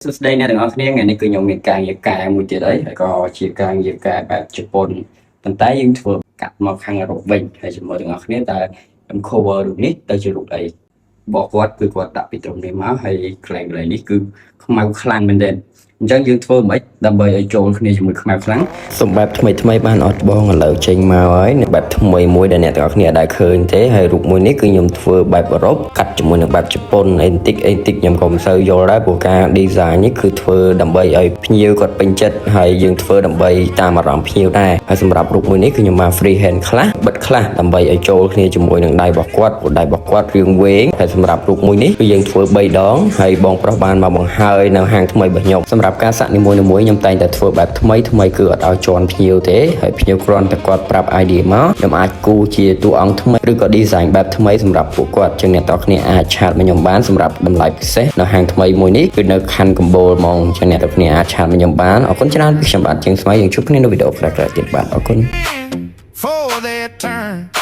សួស្តីអ្នកទាំងអស់គ្នាថ្ងៃនេះគឺខ្ញុំមានការងារកែមួយទៀតអីហើយក៏ជាការងារកែបែបជប៉ុនប៉ុន្តែយើងធ្វើកាត់មកខាងអឺរ៉ុបវិញហើយជាមួយទាំងអស់គ្នាតើខ្ញុំ cover រូបនេះទៅជារូបអីរបស់គាត់គឺគាត់ដាក់ពីត្រង់នេះមកហើយកន្លែងកន្លែងនេះគឺខ្មៅខ្លាំងមែនទែនអញ្ចឹងយើងធ្វើមិនដើម្បីឲ្យចូលគ្នាជាមួយខ្មៅខ្លាំង សម្បែបថ្មីថ្មីបានអត់បងឥឡូវចេញមកហើយនៅបែបថ្មីមួយដែលអ្នកទាំងអស់គ្នាអាចឃើញទេហើយរូបមួយនេះគឺខ្ញុំធ្វើបែបអឺរ៉ុបកាត់ជាមួយនឹងបែបជប៉ុនអីបន្តិចអីបន្តិចខ្ញុំក៏មិនសូវយល់ដែរព្រោះការ design នេះគឺធ្វើដើម្បីឲ្យភ្ញៀវគាត់ពេញចិត្តហើយយើងធ្វើដើម្បីតាមអារម្មណ៍ភ្ញៀវដែរហើយសម្រាប់រូបមួយនេះគឺខ្ញុំមក free hand ខ្លះបិទខ្លះដើម្បីឲ្យចូលគ្នាជាមួយនឹងដៃរបស់គាត់ព្រោះដៃរបស់គាត់រាងវែងហើយសម្រាប់រូបមួយនេះគឺយើងធ្វើ3ដងហើយបងប្រុសបានមកបង្ហើយនៅហាងថ្មីរបស់ខ្ញុំសម្រាប់ការសាក់នីមួយៗខ្ញុំតែងតែធ្វើបែបថ្មីថ្មីគឺអត់ឲ្យជន់ភ្ញៀវទេហើយភ្ញៀវគ្រាន់តែគាត់ប្រាប់ idea មកខ្ញុំអាចគូជាតួអង្គថ្មីឬក៏ design បែបថ្មីសម្រាប់ពួកគាត់ចឹងអ្នកទាំងអស់គ្នាអាច chat មកខ្ញុំបានសម្រាប់តម្លៃពិសេសនៅហាងថ្មីមួយនេះគឺនៅខណ្ឌកំបូលហ្មងចឹងអ្នកទាំងអស់គ្នាអាច chat មកខ្ញុំបានអរគុណច្រើនពីខ្ញុំបាទជាងស្មៃយើងជួបគ្នានៅវីដេអូក្រោយៗទៀតបាទអរគុណ For their turn.